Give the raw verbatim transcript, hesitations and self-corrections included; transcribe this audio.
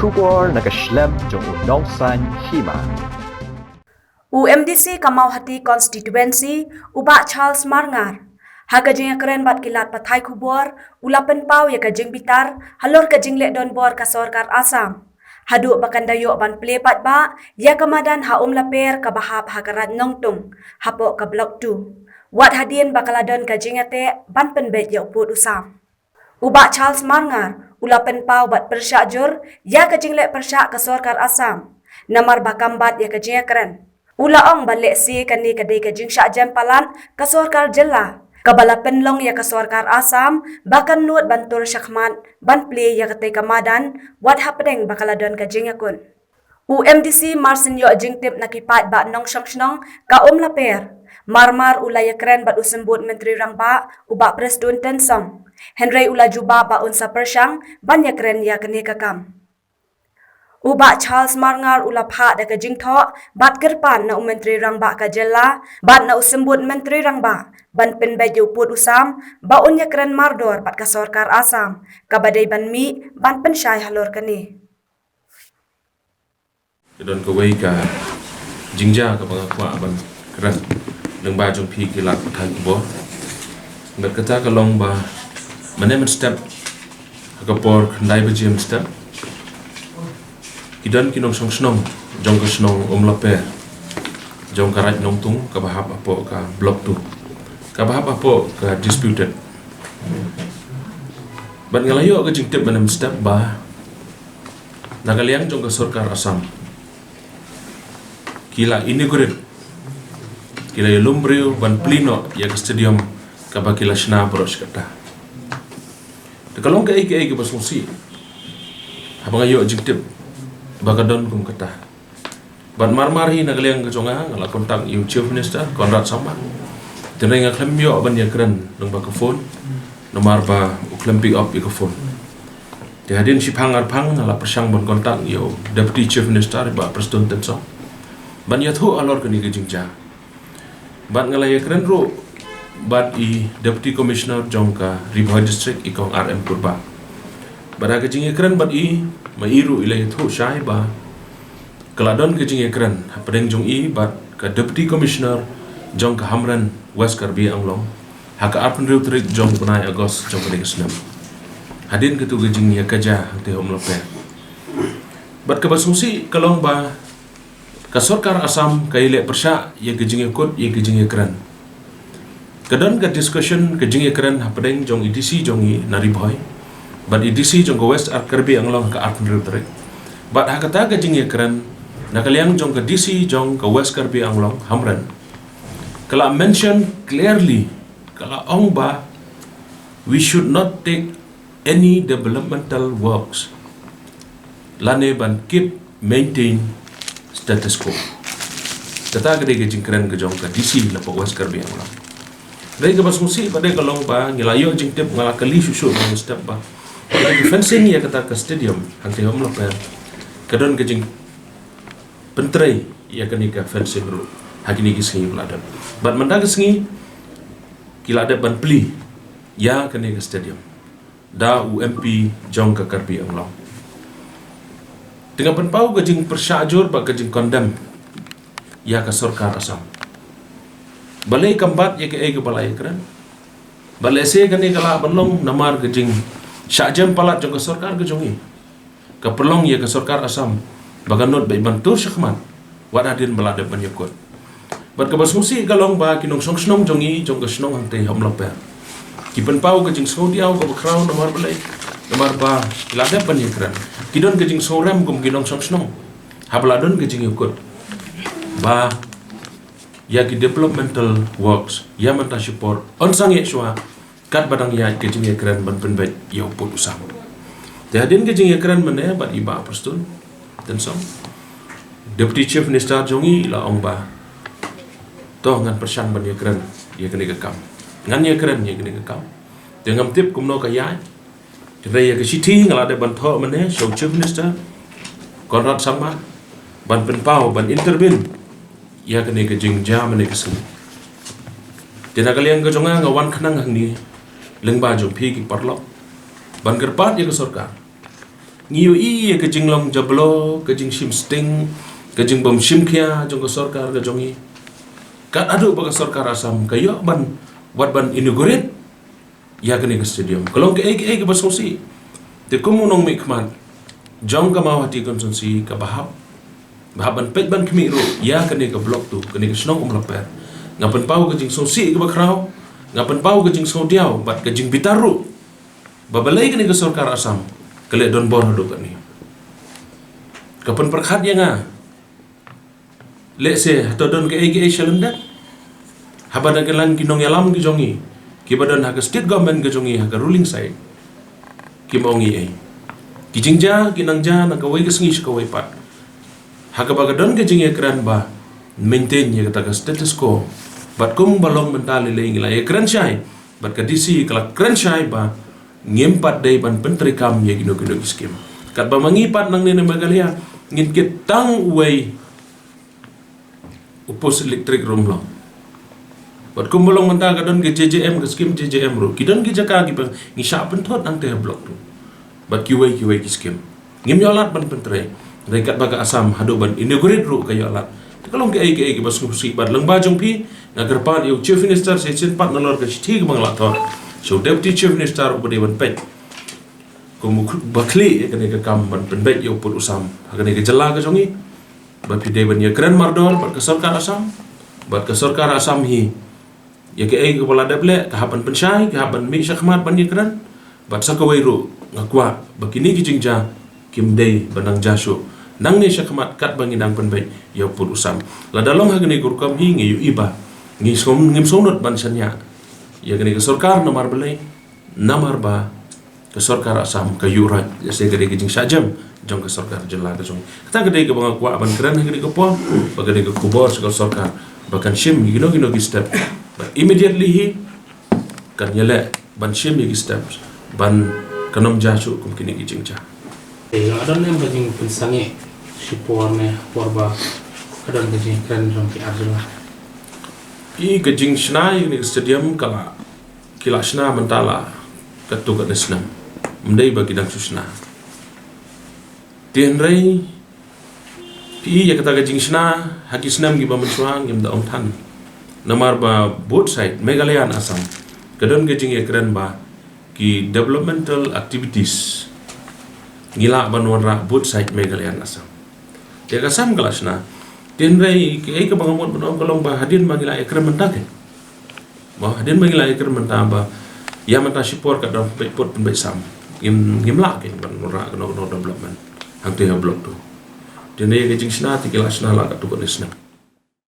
Khubor na ka shlem jong u Nongsaiñ Hima. U M D C ka Mawhati Constituency, u Bah Charles Marngar, ha ka jingïakren bad ki lad pathai khubor, u la pynpaw ïa ka jingbitar halor ka jingleh donbor ka sorkar Assam, haduh ba kan da ïoh ban plie paidbah ïa ka madan ha Umlaper kaba hap ha ka Raid Nongtung, hapoh ka Block two, wat hadien ba ka la don ka jingïateh ban pynbeit ïa u pud u sam. U Bah Charles Marngar u la pynpaw bad pyrshah jur ïa ka jingleh pyrshah ka sorkar Assam, namar ba kam bat ïa ka jingïakren. U la ong ba lehse kane ka dei ka jingshah jem palat ka sorkar jylla, kaba la pynlong ïa ka sorkar Assam ba kan nud ban tur shakhmat ban plie ïa katei ka madan, wat hapdeng ba ka la don ka jingïakut. U M D C mar shu ïoh jingtip na ki paidbah nongshong shnong ka Umlaper, mar mar u la ïakren bad u Symbud Myntri Rangbah, u Bah Prestone Tynsong. Hynrei u la jubab ba un sa pyrshang ban ïakren ïa kane ka kam. U Bah Charles Marngar u la phah da ka jingthoh bad kyrpad na u Myntri Rangbah ka jylla bad na u Symbud Myntri Rangbah ban pynbeit ïa u pud u sam ba un ïakren mardor bad ka sorkar Assam, kaba dei ban mih ban pynshai halor kane. Ka don kawei ka jingjia kaba nga kwah ban kren lyngba jong phi ki lad pathai khubor. Bad kata ka long ba mynne mynstep, ha ka por khyndai baje mynstep, ki don ki nongshong shnong jong ka shnong Umlaper, jong ka Raid Nongtung, kaba hap hapoh ka Block two, kaba hap hapoh ka disputed. Bad nga la ïoh ka jingtip mynne mynstep ba na ka liang jong ka sorkar Assam, ki la inaugurate, ki la ïalum briew ban plie noh ïa ka stadium kaba ki la shna baroh shi katta. Te ka long kaei kaei kaba sngewsih haba nga ïoh jingtip ba ka don kum kata. Bad mar mar hi na ka liang ka jong nga, nga la contact ïa u Chief Minister Conrad Sangma. Te nga khlem ïoh ban ïakren lyngba ka phone, namar ba u khlem pick up ïa ka phone. Te hadien shiphang arphang nga la pyrshang ban contact ïa u Deputy Chief Minister, i Bah Prestone Tynsong, ban ïathuh halor kane ka jingjia. Bad nga la ïakren ruh bad i Deputy Commissioner jong ka Ri Bhoi District, i Kong R M Kurbah. Bad ha ka jingïakren bad i, ma i ruh i la ïathuh shai ba ka la don ka jingïakren hapdeng jong i bad ka Deputy Commissioner jong ka Hamren West Karbi Anglong ha ka arphew hynriew tarik jong u bnai August jong kane ka snem, hadien katu ka jingïakajia hangtei ha Umlaper. Bad kaba sngewsih ka long ba ka sorkar Assam ka ïaleh pyrshah ïa ka jingïakut, ïa ka jingïakren. Ka don ka discussion, ka jingïakren hapdeng jong i D C jong i na Ri Bhoi bad i D C jong ka West Karbi Anglong ha ka arphew hynriew tarik. Bad ha kata ka jingïakren, na ka liang jong ka D C jong ka West Karbi Anglong, Hamren, ka la mention clearly, ka la ong ba we should not take any developmental works lane ban keep maintain status quo. Kata ka dei ka jingkren ka jong ka D C na West Karbi Anglong. Dei kaba sngewsih pat dei ka long ba ngi la ïoh jingtip, nga la kylli shuh shuh mynstep ba kata ka fencing ïa kata ka stadium hangtei ha Umlaper, ka don ka jingpyntrei ïa kane ka fencing ruh ha kine ki sngi ba la dep. Bad mynta ka sngi ki la dep ban plie ïa kane ka stadium da u M P jong ka Karbi Anglong. Te nga pynpaw ka jingpyrshah jur bad ka jingkondem ïa ka sorkar Assam. Balei kam bat ïa kaei kaba la ïakren? Balei se kane ka lah ban long namar ka jingshah jem palat jong ka sorkar ka jong i? Ka pynlong ïa ka sorkar Assam ba ka nud beit ban tur shakhmat wat hadien ba la dep ban ïakut. Bad kaba sngewsih ka long ba ki nongshong shnong jong i, jong ka shnong hangtei ha Umlaper, ki pynpaw ka jingsngewdiaw kaba khraw namar balei, namar ba ki la dep ban ïakren. Ki don ka jingsngewrem kum ki nongshong shnong haba la don ka jingïakut ba ïa ki developmental works ïa mynta shipor yn sangeh shuwa katba dang ïaid ka jingïakren ban pynbeit ïa u pud u sam. Te hadien ka jingïakren mynne bad i Bah Prestone Tynsong, Deputy Chief Minister jong i la ong ba to ngan pyrshang ban ïakren ïa kane ka kam. Ngan ïakren ïa kane ka kam. Te ngam tip kumno ka ïaid. Te ïa ka shithi nga la dep ban thoh mynne sha u Chief Minister Conrad Sangma ban pynpaw, ban intervene ïa kane ka jingjia mynne ka sngi. Te na ka liang ka jong nga, nga wan khnang hangne lyngba jong phi ki paralok ban kyrpad ïa ka sorkar Ngi ïohi ïa ka jinglong jablo, ka jingshim sting, ka jingbym shim khia jong ka sorkar ka jong ngi. Kat haduh ba ka sorkar Assam ka ïoh ban, wat ban inaugurate ïa kane ka stadium. Ka long kaei kaei kaba sngewsih. Te kum u nongmihkhmat jong ka Mawhati constituency kaba hap, ba hap ban peit ban khmih ruh ïa kane ka block tu, kane ka shnong Umlaper. Nga pynpaw ka jingsngewsih kaba khraw, nga pynpaw ka jingsngewdiaw bad ka jingbitar ruh ba balei kane ka sorkar Assam ka leh donbor haduh kane. Ka pynpyrkhat ïa nga, lehse hato don kaei kaei sha lyndet. Haba dang kylla ki nongïalam ki jong ngi kiba don ha ka state government ka jong ngi, ha ka ruling side, kim ong ei ei. Ki jingjia ki nang jia na kawei ka sngi sha kawei pat, ha kaba ka don ka jingïakren ba maintain ïa kata ka status quo. Bad kumba long mynta lei lei ngi la ïakren shai bad ka D C ka la kren shai ba ngim pat dei ban pyntreikam ïa kino kino ki skim. Katba ma ngi pat nangne na Meghalaya ngin kit tang uwei u post electric ruh ym long. Bad kumba long mynta ka don ka J J M, ka skim J J M ruh, ki don ki jaka kiba ngi shah pynthut hangta ha block tu. Bad kiwei kiwei ki skim ngim ïoh lad ban pyntrei. Hynrei katba ka Assam haduh ban inaugurate ruh ka ïoh lad. Te ka long kaei kaei kaba sngewsih bad lyngba jong phi nga kyrpad ïa u Chief Minister shisien pat nalor ka shithi kaba nga la thoh sha u Deputy Chief Minister uba dei ban peit kum uba khlieh ïa kane ka kam ban pynbeit ïa u pud u sam ha kane ka jylla ka jong ngi. Ba phi dei ban ïakren mardor bad ka sorkar Assam, bad ka sorkar Assam hi ïa kaei kaba la dep leh ka hap ban pynshai, ka hap ban mih shakhmat ban ïakren. Bad sa kawei ruh nga kwah ba kine ki jingjia kim dei ban nang jia shuh nangne shakhmat katba ngi dang pynbeit ïa u pud u sam. Lada long ha kane ka rukom hi ngi ïohi ba ngi sngewm-, ngim sngewnud ban shaniah ïa kane ka sorkar. Namar balei? Namar ba ka sorkar Assam ka ïuh raij, ïa se ka dei ka jingshah jem jong ka sorkar jylla ka jong. Kata ka dei kaba nga kwah ban kren ha kane ka por, ba ka dei ka khubor sha ka sorkar ba kan shim kino kino ki step. But immediately hi kan ïaleh ban shim ïa ki steps ban kan ym jia shuh kum kine ki jingjia. Te la don ne em ka jingpynsangeh shipor ne por ba ka don ka jingkren jong ki ar jylla? Ki, ka jingshna ïa kane ka stadium ka la, ki la shna mynta la katto katne snem. Ym dei ba ki dang shu shna. Te hynrei phi ïa kata ka jingshna ha ki snem kiba mynshuwa ngim da ong than. Namar ba both side Meghalaya and Assam ka don ka jingïakren ba ki developmental activities ngi lah ban wanrah both side Meghalaya and Assam. Te ka Assam ka la shna. Te hynrei kaei kaba nga mut ban ong ka long ba hadien ba ngi la ïakren mynta kein, ba hadien ba ngi la ïakren mynta ba ïa mynta shipor ka dang pynbeit pud pynbeit sam, ngim, ngim lah kein ban wanrah kano kano development hangtei ha block tu. Te hynrei ka jingshna te ki la shna la katto katne snem.